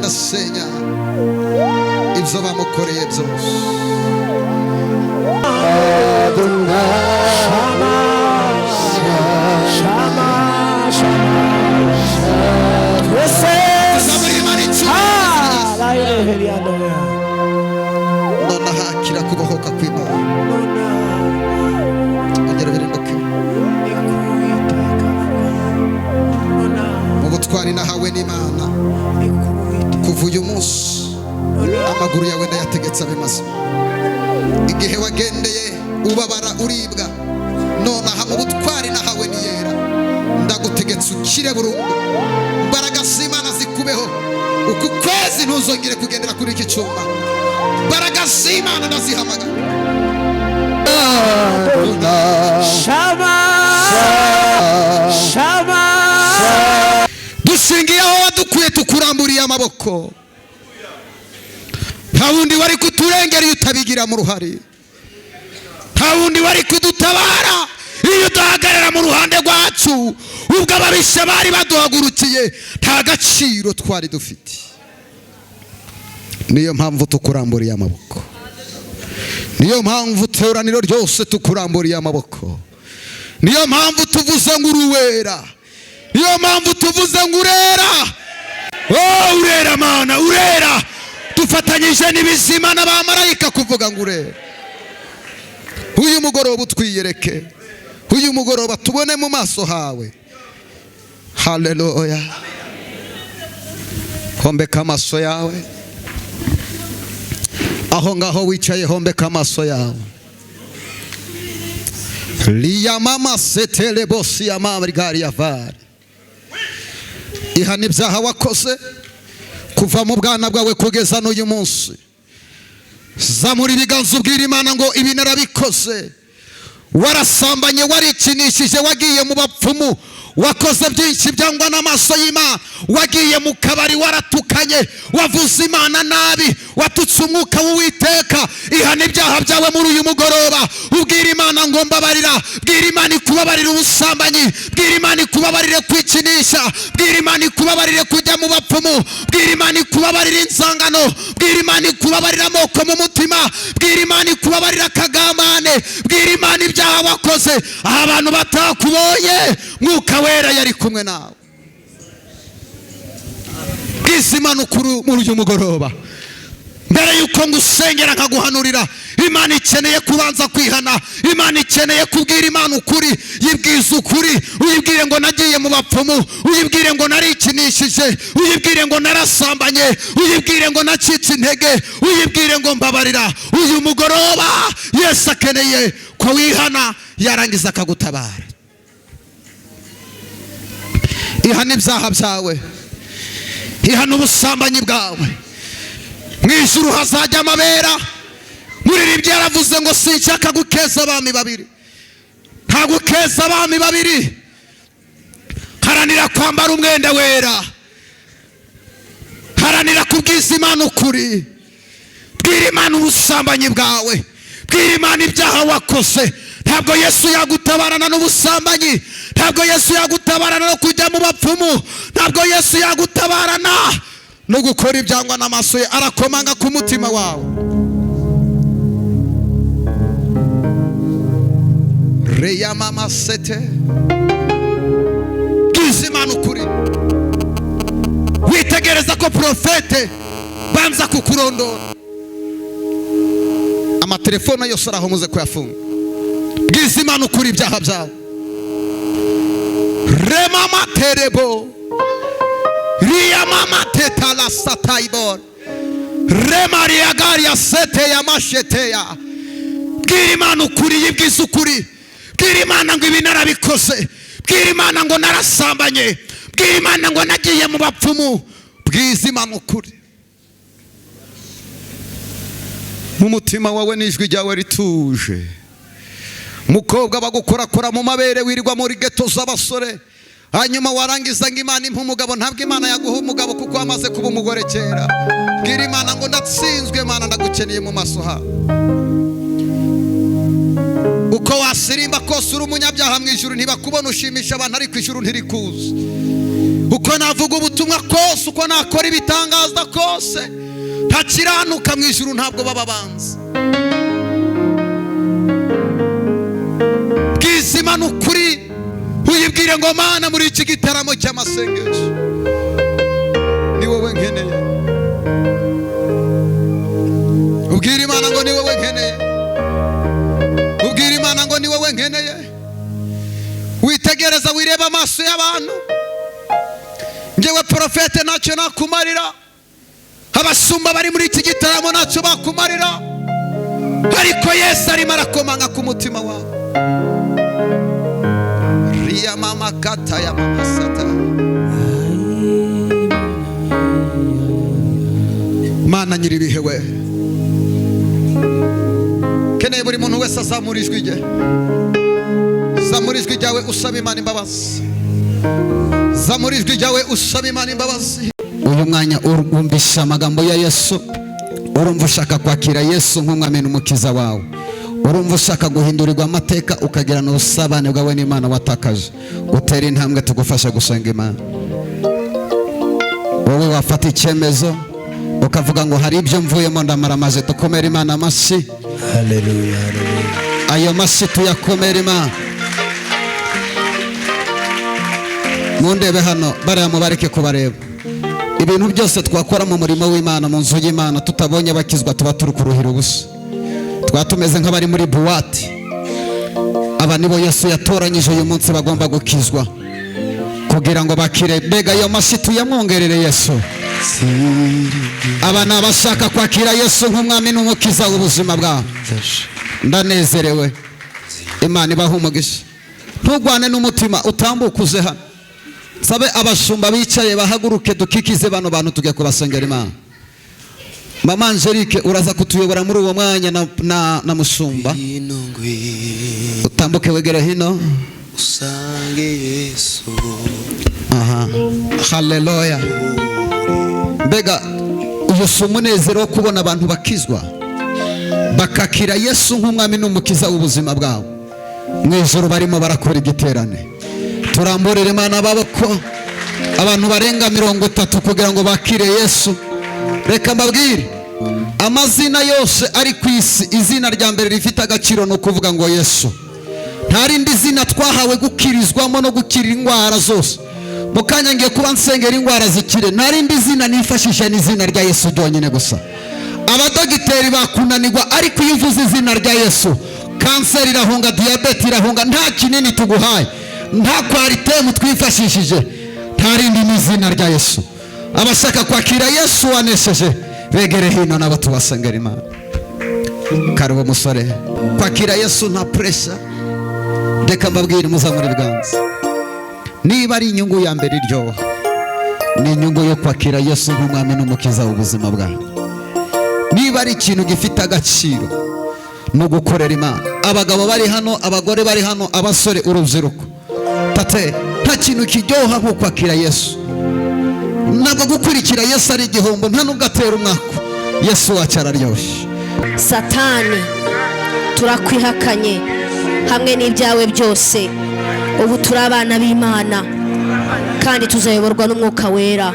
Ndasenya ibyo bamukoreye byose. Nonaha akira kubohoka kw'Imana. Ongera ubirinduke mu butwari nahawe n'Imana. Kuva uyu munsi amaguru yawe ndayategetse abe mazima. Igihe wagendeye ubabara uribwa, nonaha mu butwari nahawe niyera ndagutegetse ukire burundu. Imbaraga z'Imana zikubeho. Uku kwezi ntuzongere kugendera kuri iki cyuma. Imbaraga z'Imana ndazihamagara. Dushingiye aho wadukuye, tukuramburiye amaboko. Nta wundi wari kuturengera iyo utabigiramo uruhare. Nta wundi wari kudutabara iyo udahagarara mu ruhande rwacu. Ubwo ababisha bari baduhagurukiye, nta gaciro twari dufite. Niyo mpamvu tukuramburiye amaboko. Niyo mpamvu teraniro ryose tukuramburiye amaboko. Niyo mpamvu tuvuze ngo uruwera. Niyo mpamvu tuvuze ngo urera. Oh, urera Mana, urera. Dufatanyije n'ibizima n'abamarayika kuvuga ngo urera. Uyu mugoroba utwiyereke. Uyu mugoroba tubone mu maso hawe. Haleluya. Hombeka amaso yawe. Aho ngaho wicaye, hombeka amaso yawe. Liyamama setele bosi ya mama ya vari. Ihana ibyaha wakoze kuva mu bwana bwawe kugeza n'uyu munsi. Zamura ibiganza ubwira Imana ngo ibi narabikoze. Warasambanye, warikinishije, wagiye mu bapfumu, wakoze byinshi byangwa n'amaso y'Imana, wagiye mu kabari, waratukanye, wavuze Imana nabi, watutse umwuka w'Uwiteka. Ihana ibyaha byawe muri uyu mugoroba, ubwira Imana ngo mbabarira. Bwira Imana ikubabarire ubusambanyi, bwira Imana ikubabarire kwikinisha, bwira Imana ikubabarire kujya mu bapfumu, bwira Imana ikubabarire inzangano, bwira Imana ikubabarire amoko mu mutima, bwira Imana ikubabarire akagambane, bwira Imana ibyaha wakoze. Aho abantu batakubonye, Mwuka Wera yari kumwe nawe. Bwiza Imana ukuri muri uyu mugoroba. Mbere yuko ngusengera nkaguhanurira, Imana ikeneye kubanza kwihana. Imana ikeneye kubwira Imana ukuri. Yibwiza ukuri, uyibwire ngo nagiye mu bapfumu, uyibwire ngo narikinishije, uyibwire ngo narasambanye, uyibwire ngo nacitse intege, uyibwire ngo mbabarira. Uyu mugoroba Yesu akeneye ko wihana, yarangiza akagutabara. Ihana ibyaha byawe, ihana ubusambanyi bwawe. Mu ijuru hazajya amabera. Muririmbyi yaravuze ngo sinshaka gukeza abami babiri. Nta gukeza abami babiri. Haranira kwambara umwenda wera. Haranira kubwiza Imana ukuri. Bwira Imana ubusambanyi bwawe, bwira Imana ibyaha wakoze. Ntabwo Yesu yagutabarana n'ubusambanyi, ntabwo Yesu yagutabarana no kujya mu bapfumu, ntabwo Yesu yagutabarana no gukora ibyangwa n'amaso ye. Arakomanga ku mutima wawe. Reyamama sete. Bwiza Imana ukuri. Witegereza ko profete banza kukurondora. Amatelefone yose araho, muze kuyafunga. Bwiza Imana ukuri ibyaha byawe. Remama terebo riyamama tetala sataibor remariagaria sete ya masheteya. Bwira Imana ukuri, yibwiza ukuri. Bwira Imana ngo ibi narabikoze. Bwira Imana ngo narasambanye. Bwira Imana ngo nagiye mu bapfumu. Bwiza Imana ukuri mu mutima wawe n'ijwi ryawe rituje. Mukobwa bagukorakora mu mabere, wirirwa muri geto z'abasore, hanyuma warangiza ngo Imana impa umugabo. Ntabwo Imana yaguha umugabo kuko wamaze kuba umugore kera. Bwira Imana ngo ndatsinzwe Mana, ndagukeneye mu maso hawe. Uko wasirimba kose uri umunyabyaha, mu ijuru ntibakubona. Ushimisha abantu ariko ijuru ntirikuzi. Uko navuga Navuga ubutumwa kose, uko nakora ibitangaza kose, ntakiranuka mu ijuru ntabwo baba banzi. Bwizima ni ukuri, uyibwire ngo Mana muri iki gitaramo cy'amasengesho ni wowe nkeneye. Ubwire Imana ngo ni wowe nkeneye. Ubwire Imana ngo ni wowe nkeneye. Witegereza wireba amaso y'abantu. Ngewe profete ntacyo nakumarira, abashumba bari muri iki gitaramo ntacyo bakumarira, ariko Yesu arimo arakomanga ku mutima wawe. Riya mama kata ya mama sata. Mana nyiribihe we, keneye buri muntu wese azamura ijwi rye. Zamura ijwi ryawe usaba Imana imbabazi. Zamura ijwi ryawe usaba Imana imbabazi. Uyu mwanya urumvisha amagambo ya Yesu, urumva ushaka kwakira Yesu nk'umwami n'umukiza wawe, urumva ushaka guhindurirwa amateka ukagirana ubusabane bwawe n'Imana watakaje, utera intambwe tugufasha gusenga Imana. Wowe wafata icyemezo ukavuga ngo hari ibyo mvuyemo ndamaramaje, dukomere Imana amashyi. Haleluya, haleluya. Ayo mashyi tuyakomere Imana. Mundebe hano, bariya mubareke kubareba. Ibintu byose twakora mu murimo w'Imana, mu nzu y'Imana, tutabonye abakizwa tuba turi kuruhira ubusa. Twaba tumeze nk'abari muri buwate. Aba nibo Yesu yatoranyije uyu munsi bagomba gukizwa kugira ngo bakire. Mbega ayo mashyi tuyamwongerere Yesu. Aba ni abashaka kwakira Yesu nk'umwami n'umukiza w'ubuzima bwabo. Ndanezerewe. Imana ibahe umugisha. Ntugwane n'umutima, utambuke uze hano. Sabe abashumba bicaye bahaguruke dukikize bano bantu tujye kubasengera Imana. Mama Angelique uraza kutuyobora muri uwo mwanya na mushumba. Utambuke wegere hino. Usange Yesu. Aha. Haleluya. Mbega uyu si umunezero wo kubona abantu bakizwa bakakira Yesu nk'umwami n'umukiza w'ubuzima bwabo. Mu ijoro barimo barakora igiterane. Turamburire Imana amaboko abantu barenga 30 kugira ngo bakire Yesu. Reka mbabwire, amazina yose ari ku isi, izina rya mbere rifite agaciro ni ukuvuga ngo Yesu. Nta rindi zina twahawe gukirizwamo no gukira indwara zose. Mu kanya ngiye kuba nsengera indwara zikire, nta rindi zina nifashisha, ni izina rya Yesu ryonyine gusa. Abadogiteri bakunanirwa, ariko iyo uvuze izina rya Yesu, kanseri irahunga, diyabete irahunga, nta kinini tuguhaye, nta kwaritemu twifashishije, nta rindi ni izina rya Yesu. Abashaka kwakira Yesu wanesheje begere hino nabo tubasengera Imana. Karibu musore, kwakira Yesu nta pressure. Reka mbabwire muzamure ibiganza. Niba ari inyungu ya mbere iryoha, ni inyungu yo kwakira Yesu nk'umwami n'umukiza w'ubuzima bwawe. Niba ari ikintu gifite agaciro, ni ugukorera Imana. Abagabo bari hano, abagore bari hano, abasore, urubyiruko, tate, nta kintu kiryoha nko kwakira Yesu. Ntabwo gukurikira Yesu ari igihombo, nta nubwo atera umwako. Yesu wacu araryoshye. Satani, turakwihakanye hamwe n'ibyawe byose. Ubu turi abana b'Imana kandi tuzayoborwa n'Umwuka Wera.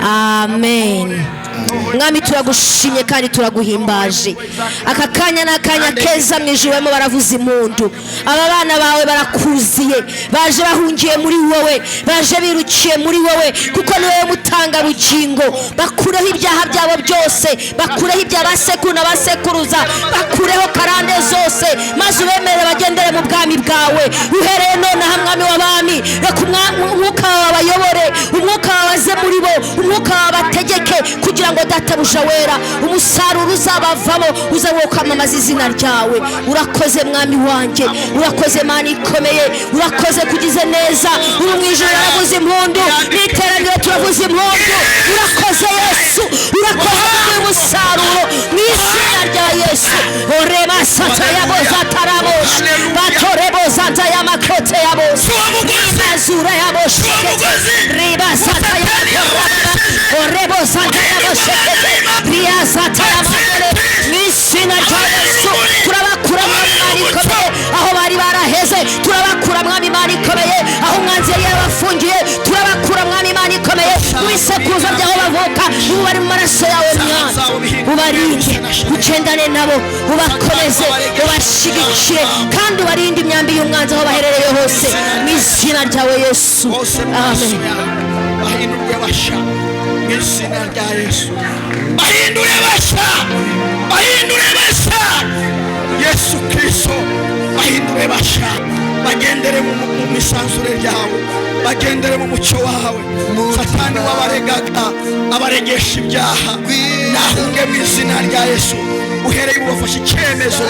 Amen. Mwami turagushimye kandi turaguhimbaje. Aka kanya ni akanya keza mu ijuru barimo baravuza impundu. Aba bana bawe barakuziye, baje bahungiye muri wowe, baje birukiye muri wowe, kuko ni wowe mutanga bugingo. Bakureho ibyaha byabo byose, bakureho ibya basekuru na basekuruza, bakureho karande zose, maze ubemerere bagendere mu bwami bwawe. Uhereye nonaha Mwami w'abami, reka umwuka wawe abayobore, umwuka wawe aze muri bo, umwuka wawe abategeke, kugira ngo Databuja wera umusaruro uzabavamo uzabe uwo kwamamaza izina ryawe. Urakoze Mwami wanjye, urakoze Mana ikomeye, urakoze kugize neza. Uri mu ijuru baravuza impundu, n'iteraniro turavuza impundu. Urakoze Yesu, urakoze kuduha umusaruro mu izina rya Yesu. Orema sata yabo zataraboshe, batorebo zanta y'amakote yabo, imazura yabo shekete, riba sata yabo, orebo zanta yabo shekete, riya sata y'amagore. Mu izina rya Yesu turabakura Mwami Imana ikomeye aho bari baraheze, turabakura Mwami Imana ikomeye aho umwanzi yari yarabafungiye, turabakura Ugendane nabo, ubakomeze, ubashyigikire kandi ubarinde imyambi y'umwanzi aho baherereye hose, mu izina ryawe Yesu. Bose mu maso Amen. yawe bahindurwe basha mu izina rya Yesu. Bahindure basha, bahindure basha, Yesu Kristo. Bahindure basha, bagendere mu misanzure ryawe, bagendere mu mucyo wawe. Satani wabaregaga, abaregesha ibyaha, nahunge mu izina rya Yesu. Uhereye ubu bafashe icyemezo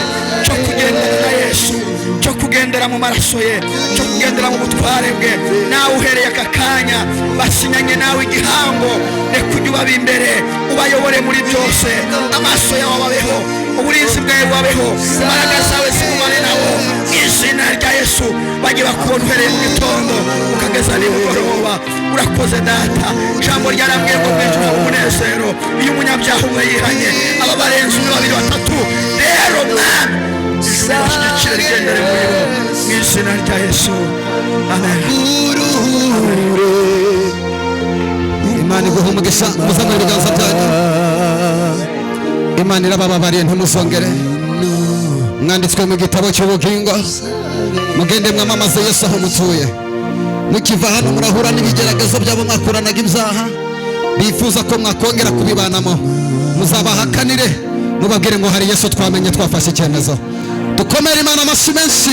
cyo kugendana na Yesu, cyo kugendera mu maraso ye, cyo kugendera mu butware bwe. Nawe uhereye aka kanya basinyanye nawe igihango. Reka ujye ubaba imbere, ubayobore muri byose. Amaso yawe ababeho, uburinzi bwawe bubabeho, imbaraga zawe zigumane nabo mu izina rya Yesu. Bajye bakubona uhereye mu gitondo ukageza nimugoroba. Urakoze, Data. Ijambo ryarambwiye ngo mu ijuru haba umunezero iyo umunyabyaha umwe yihanye, aba barenze umwe, babiri, batatu. Rero Mwami, ijuru ribashyigikire, rigendere muri bo mu izina rya Yesu. Amen. Imana iguha umugisha. Muzamure ibiganza byanyu. Imana irabababariye, ntimuzongere. Mwanditswe mu gitabo cy'ubugingo. Mugende mwamamaze Yesu aho mutuye. Mukiva hano murahura n'ibigeragezo byabo mwakuranaga ibyaha, bifuza ko mwakongera kubibanamo. Muzabahakanire, mubabwire ngo hari Yesu twamenye, twafashe icyemezo. Dukomere Imana amashyi menshi.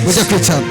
Mujye kwicara.